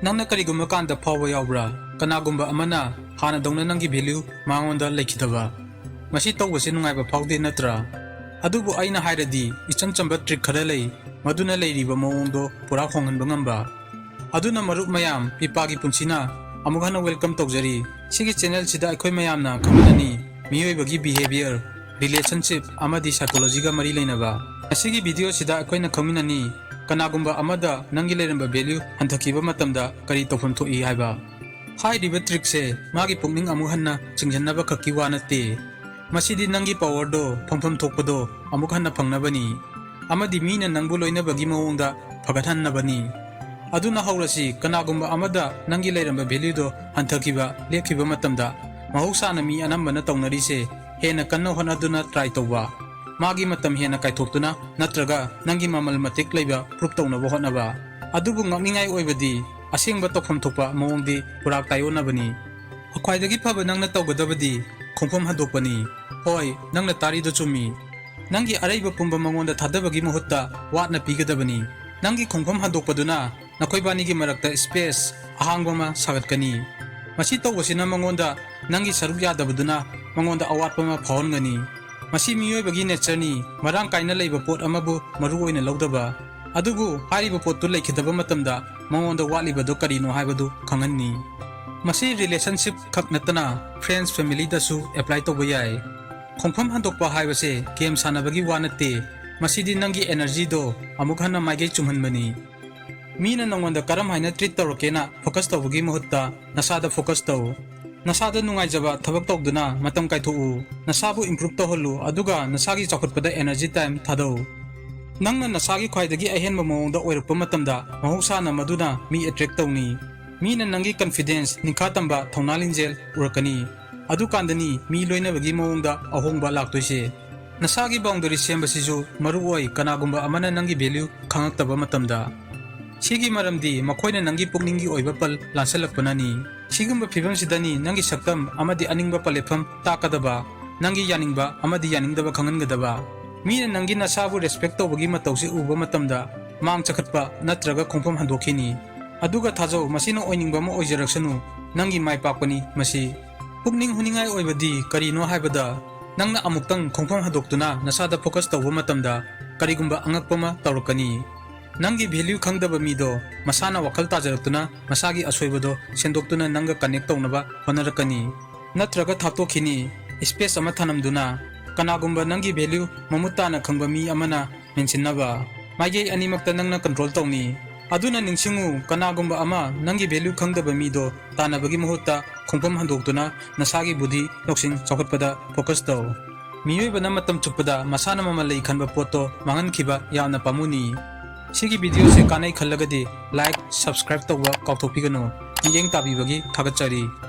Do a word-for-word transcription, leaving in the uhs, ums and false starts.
ꯅꯪꯅ ꯀꯔꯤꯒꯨꯝꯕ ꯀꯥꯟꯗ ꯐꯥꯎꯕ ꯌꯥꯎꯕ꯭ꯔꯥ? ꯀꯅꯥꯒꯨꯝꯕ ꯑꯃꯅ ꯍꯥꯟꯅꯗꯧꯅ ꯅꯪꯒꯤ value ꯃꯉꯣꯟꯗ ꯂꯩꯈꯤꯗꯕ꯫ ꯃꯁꯤ ꯇꯧꯕꯁꯦ ꯅꯨꯡꯉꯥꯏꯕ ꯐꯥꯎꯗꯦ ꯅꯠꯇ꯭ꯔꯥ? ꯑꯗꯨꯕꯨ ꯑꯩꯅ ꯍꯥꯏꯔꯗꯤ ꯏꯆꯝ ꯆꯝꯕ trick ꯈꯔ ꯂꯩ, ꯃꯗꯨꯅ ꯂꯩꯔꯤꯕ ꯃꯑꯣꯡꯗꯣ ꯄꯨꯔꯥ ꯍꯣꯡꯍꯟꯕ ꯉꯝꯕ꯫ ꯑꯗꯨꯅ ꯃꯔꯨꯞ ꯃꯌꯥꯝ, ꯄꯤꯄꯥꯒꯤ ꯄꯨꯟꯁꯤꯅ ꯑꯃꯨꯛ ꯍꯟꯅ welcome ꯇꯧꯖꯔꯤ꯫ ꯁꯤꯒꯤ channel ꯁꯤꯗ ꯑꯩꯈꯣꯏ ꯃꯌꯥꯝꯅ ꯈꯪꯃꯤꯟꯅꯅꯤ ꯃꯤꯑꯣꯏꯕꯒꯤ behaviour, relationship ꯑꯃꯗꯤ psychology ꯒ ꯃꯔꯤ ꯂꯩꯅꯕ꯫ ꯉꯁꯤꯒꯤ video ꯁꯤꯗ ꯑꯩꯈꯣꯏꯅ ꯈꯪꯃꯤꯟꯅꯅꯤ ꯀꯅꯥꯒꯨꯝꯕ ꯑꯃꯗ ꯅꯪꯒꯤ ꯂꯩꯔꯝꯕ value ꯍꯟꯊꯈꯤꯕ ꯃꯇꯝꯗ ꯀꯔꯤ ꯇꯧꯐꯝ ꯊꯣꯛꯏ ꯍꯥꯏꯕ꯫ ꯍꯥꯏꯔꯤꯕ trick ꯁꯦ ꯃꯥꯒꯤ ꯄꯨꯛꯅꯤꯡ ꯑꯃꯨꯛ ꯍꯟꯅ ꯆꯤꯡꯁꯤꯟꯅꯕ ꯈꯛꯀꯤ ꯋꯥ ꯅꯠꯇꯦ꯫ ꯃꯁꯤꯗꯤ ꯅꯪꯒꯤ power ꯗꯣ ꯐꯪꯐꯝ ꯊꯣꯛꯄꯗꯣ ꯑꯃꯨꯛ ꯍꯟꯅ ꯐꯪꯅꯕꯅꯤ꯫ ꯑꯃꯗꯤ ꯃꯤꯅ ꯅꯪꯕꯨ ꯂꯣꯏꯅꯕꯒꯤ ꯃꯑꯣꯡꯗ ꯐꯒꯠꯍꯟꯅꯕꯅꯤ꯫ ꯑꯗꯨꯅ ꯍꯧꯔꯁꯤ, ꯀꯅꯥꯒꯨꯝꯕ ꯑꯃꯗ ꯅꯪꯒꯤ ꯂꯩꯔꯝꯕ value ꯗꯣ ꯍꯟꯊꯈꯤꯕ ꯂꯦꯞꯈꯤꯕ ꯃꯇꯝꯗ ꯃꯍꯧꯁꯥꯅ ꯃꯤ ꯑꯅꯝꯕꯅ ꯇꯧꯅꯔꯤꯁꯦ ꯍꯦꯟꯅ ꯀꯟꯅ ꯍꯣꯠꯅꯗꯨꯅ try ꯇꯧꯕ, ꯃꯥꯒꯤ ꯃꯇꯝ ꯍꯦꯟꯅ ꯀꯥꯏꯊꯣꯛꯇꯨꯅ ꯅꯠꯇ꯭ꯔꯒ ꯅꯪꯒꯤ ꯃꯃꯜ ꯃꯇꯤꯛ ꯂꯩꯕ proof ꯇꯧꯅꯕ ꯍꯣꯠꯅꯕ꯫ ꯑꯗꯨꯕꯨ ꯉꯛꯅꯤꯡꯉꯥꯏ ꯑꯣꯏꯕꯗꯤ ꯑꯁꯦꯡꯕ ꯇꯧꯐꯝ ꯊꯣꯛꯄ ꯃꯑꯣꯡꯗꯤ ꯄꯨꯔꯥꯛ ꯇꯥꯏꯑꯣꯟꯅꯕꯅꯤ꯫ ꯈ꯭ꯋꯥꯏꯗꯒꯤ ꯐꯕ ꯅꯪꯅ ꯇꯧꯒꯗꯕꯗꯤ ꯈꯣꯡꯐꯝ ꯍꯟꯗꯣꯛꯄꯅꯤ꯫ ꯍꯣꯏ, ꯅꯪꯅ ꯇꯥꯔꯤꯗꯣ ꯆꯨꯝꯃꯤ꯫ ꯅꯪꯒꯤ ꯑꯔꯩꯕ ꯄꯨꯝꯕ ꯃꯉꯣꯟꯗ ꯊꯥꯗꯕꯒꯤ ꯃꯍꯨꯠꯇ ꯋꯥꯠꯅ ꯄꯤꯒꯗꯕꯅꯤ꯫ ꯅꯪꯒꯤ ꯈꯣꯡꯐꯝ ꯍꯟꯗꯣꯛꯄꯗꯨꯅ ꯅꯈꯣꯏꯕꯥꯅꯤꯒꯤ ꯃꯔꯛꯇ space ꯑꯍꯥꯡꯕ ꯑꯃ ꯁꯥꯒꯠꯀꯅꯤ꯫ ꯃꯁꯤ ꯇꯧꯕꯁꯤꯅ ꯃꯉꯣꯟꯗ ꯅꯪꯒꯤ ꯁꯔꯨꯛ ꯌꯥꯗꯕꯗꯨꯅ ꯃꯉꯣꯟꯗ ꯑꯋꯥꯠꯄ ꯑꯃ ꯐꯥꯎꯍꯟꯒꯅꯤ꯫ ꯃꯁꯤ ꯃꯤꯑꯣꯏꯕꯒꯤ nature ꯅꯤ, ꯃꯔꯥꯡ ꯀꯥꯏꯅ ꯂꯩꯕ ꯄꯣꯠ ꯑꯃꯕꯨ ꯃꯔꯨ ꯑꯣꯏꯅ ꯂꯧꯗꯕ꯫ ꯑꯗꯨꯕꯨ ꯍꯥꯏꯔꯤꯕ ꯄꯣꯠꯇꯨ ꯂꯩꯈꯤꯗꯕ ꯃꯇꯝꯗ ꯃꯉꯣꯟꯗ ꯋꯥꯠꯂꯤꯕꯗꯨ ꯀꯔꯤꯅꯣ ꯍꯥꯏꯕꯗꯨ ꯈꯪꯍꯟꯅꯤ꯫ ꯃꯁꯤ relationship ꯈꯛ ꯅꯠꯇꯅ friends, family ꯗꯁꯨ apply ꯇꯧꯕ ꯌꯥꯏ꯫ ꯈꯣꯡꯐꯝ ꯍꯟꯗꯣꯛꯄ ꯍꯥꯏꯕꯁꯦ game ꯁꯥꯟꯅꯕꯒꯤ ꯋꯥ ꯅꯠꯇꯦ, ꯃꯁꯤꯗꯤ ꯅꯪꯒꯤ energy ꯗꯣ ꯑꯃꯨꯛ ꯍꯟꯅ ꯃꯥꯏꯀꯩ ꯆꯨꯝꯍꯟꯕꯅꯤ꯫ ꯃꯤꯅ ꯅꯉꯣꯟꯗ ꯀꯔꯝ ꯍꯥꯏꯅ treat ꯇꯧꯔꯛꯀꯦꯅ focus ꯇꯧꯕꯒꯤ ꯃꯍꯨꯠꯇ ꯅꯁꯥꯗ focus ꯇꯧ꯫ ꯅꯁꯥꯗ ꯅꯨꯡꯉꯥꯏꯖꯕ ꯊꯕꯛ ꯇꯧꯗꯨꯅ ꯃꯇꯝ ꯀꯥꯏꯊꯣꯛꯎ꯫ ꯅꯁꯥꯕꯨ improve ꯇꯧꯍꯜꯂꯨ, ꯑꯗꯨꯒ ꯅꯁꯥꯒꯤ ꯆꯥꯎꯈꯠꯄꯗ energy time ꯊꯥꯗꯧ꯫ ꯅꯪꯅ ꯅꯁꯥꯒꯤ ꯈ꯭ꯋꯥꯏꯗꯒꯤ ꯑꯍꯦꯟꯕ ꯃꯑꯣꯡꯗ ꯑꯣꯏꯔꯛꯄ ꯃꯇꯝꯗ ꯃꯍꯧꯁꯥꯅ ꯃꯗꯨꯅ ꯃꯤ attract ꯇꯧꯅꯤ꯫ ꯃꯤꯅ ꯅꯪꯒꯤ confidence, ꯅꯤꯡꯈꯥ ꯇꯝꯕ, ꯊꯧꯅꯥ ꯂꯤꯡꯖꯦꯜ ꯎꯔꯛꯀꯅꯤ꯫ ꯑꯗꯨꯀꯥꯟꯗꯅꯤ ꯃꯤ ꯂꯣꯏꯅꯕꯒꯤ ꯃꯑꯣꯡꯗ ꯑꯍꯣꯡꯕ ꯂꯥꯛꯇꯣꯏꯁꯦ꯫ ꯅꯁꯥꯒꯤ boundary ꯁꯦꯝꯕꯁꯤꯁꯨ ꯃꯔꯨ ꯑꯣꯏ, ꯀꯅꯥꯒꯨꯝꯕ ꯑꯃꯅ ꯅꯪꯒꯤ value ꯈꯪꯉꯛꯇꯕ ꯃꯇꯝꯗ꯫ ꯁꯤꯒꯤ ꯃꯔꯝꯗꯤ ꯃꯈꯣꯏꯅ ꯅꯪꯒꯤ ꯄꯨꯛꯅꯤꯡꯒꯤ ꯑꯣꯏꯕ ꯄꯜ ꯂꯥꯟꯁꯜꯂꯛꯄꯅꯅꯤ꯫ ꯁꯤꯒꯨꯝꯕ ꯐꯤꯕꯝꯁꯤꯗꯅꯤ ꯅꯪꯒꯤ ꯁꯛꯇꯝ ꯑꯃꯗꯤ ꯑꯅꯤꯡꯕ ꯄꯜꯂꯦꯞꯐꯝ ꯇꯥꯛꯀꯗꯕ, ꯅꯪꯒꯤ ꯌꯥꯅꯤꯡꯕ ꯑꯃꯗꯤ ꯌꯥꯅꯤꯡꯗꯕ ꯈꯪꯍꯟꯒꯗꯕ꯫ ꯃꯤꯅ ꯅꯪꯒꯤ ꯅꯁꯥꯕꯨ respect ꯇꯧꯕꯒꯤ ꯃꯇꯧꯁꯤ ꯎꯕ ꯃꯇꯝꯗ ꯃꯥꯡ ꯆꯈꯠꯄ ꯅꯠꯇ꯭ꯔꯒ ꯈꯣꯡꯐꯝ ꯍꯟꯗꯣꯛꯈꯤꯅꯤ꯫ ꯑꯗꯨꯒ ꯊꯥꯖꯧ, ꯃꯁꯤꯅ ꯑꯣꯏꯅꯤꯡꯕ ꯑꯃ ꯑꯣꯏꯖꯔꯛꯁꯅꯨ, ꯅꯪꯒꯤ ꯃꯥꯏ ꯄꯥꯛꯄꯅꯤ ꯃꯁꯤ꯫ ꯄꯨꯛꯅꯤꯡ ꯍꯨꯅꯤꯡꯉꯥꯏ ꯑꯣꯏꯕꯗꯤ ꯀꯔꯤꯅꯣ ꯍꯥꯏꯕꯗ, ꯅꯪꯅ ꯑꯃꯨꯛꯇꯪ ꯈꯣꯡꯐꯝ ꯍꯟꯗꯣꯛꯇꯨꯅ ꯅꯁꯥꯗ focus ꯇꯧꯕ ꯃꯇꯝꯗ ꯀꯔꯤꯒꯨꯝꯕ ꯑꯉꯛꯄ ꯑꯃ ꯇꯧꯔꯛꯀꯅꯤ꯫ ꯅꯪꯒꯤ value ꯈꯪꯗꯕ ꯃꯤꯗꯣ ꯃꯁꯥꯅ ꯋꯥꯈꯜ ꯇꯥꯖꯔꯛꯇꯨꯅ ꯃꯁꯥꯒꯤ ꯑꯁꯣꯏꯕꯗꯣ ꯁꯦꯝꯗꯣꯛꯇꯨꯅ ꯅꯪꯒ connect ꯇꯧꯅꯕ ꯍꯣꯠꯅꯔꯛꯀꯅꯤ꯫ ꯅꯠꯇ꯭ꯔꯒ ꯊꯥꯞꯇꯣꯛꯈꯤꯅꯤ꯫ Space ꯑꯃ ꯊꯅꯝꯗꯨꯅ ꯀꯅꯥꯒꯨꯝꯕ ꯅꯪꯒꯤ value ꯃꯃꯨꯠ ꯇꯥꯅ ꯈꯪꯕ ꯃꯤ ꯑꯃꯅ ꯃꯦꯟꯁꯤꯟꯅꯕ꯫ ꯃꯥꯏꯀꯩ ꯑꯅꯤꯃꯛꯇ ꯅꯪꯅ control ꯇꯧꯅꯤ꯫ ꯑꯗꯨꯅ ꯅꯤꯡꯁꯤꯡꯉꯨ, ꯀꯅꯥꯒꯨꯝꯕ ꯑꯃ ꯅꯪꯒꯤ value ꯈꯪꯗꯕ ꯃꯤꯗꯣ ꯇꯥꯟꯅꯕꯒꯤ ꯃꯍꯨꯠꯇ ꯈꯣꯡꯐꯝ ꯍꯟꯗꯣꯛꯇꯨꯅ ꯅꯁꯥꯒꯤ ꯕꯨꯙꯤ ꯂꯧꯁꯤꯡ ꯆꯥꯎꯈꯠꯄꯗ focus ꯇꯧ꯫ ꯃꯤꯑꯣꯏꯕꯅ ꯃꯇꯝ ꯆꯨꯞꯄꯗ ꯃꯁꯥꯅ ꯃꯃꯜ ꯂꯩ ꯈꯟꯕ ꯄꯣꯠꯇꯣ ꯃꯥꯡꯍꯟꯈꯤꯕ ꯌꯥꯝꯅ ꯄꯥꯝꯃꯨꯅꯤ꯫ ꯁꯤꯒꯤ video ꯁꯦ ꯀꯥꯟꯅꯩ ꯈꯜꯂꯒꯗꯤ like, subscribe ꯇꯧꯕ ꯀꯥꯎꯊꯣꯛꯄꯤꯒꯅꯨ꯫ ꯃꯤꯠꯌꯦꯡ ꯇꯥꯕꯤꯕꯒꯤ ꯊꯥꯒꯠꯆꯔꯤ꯫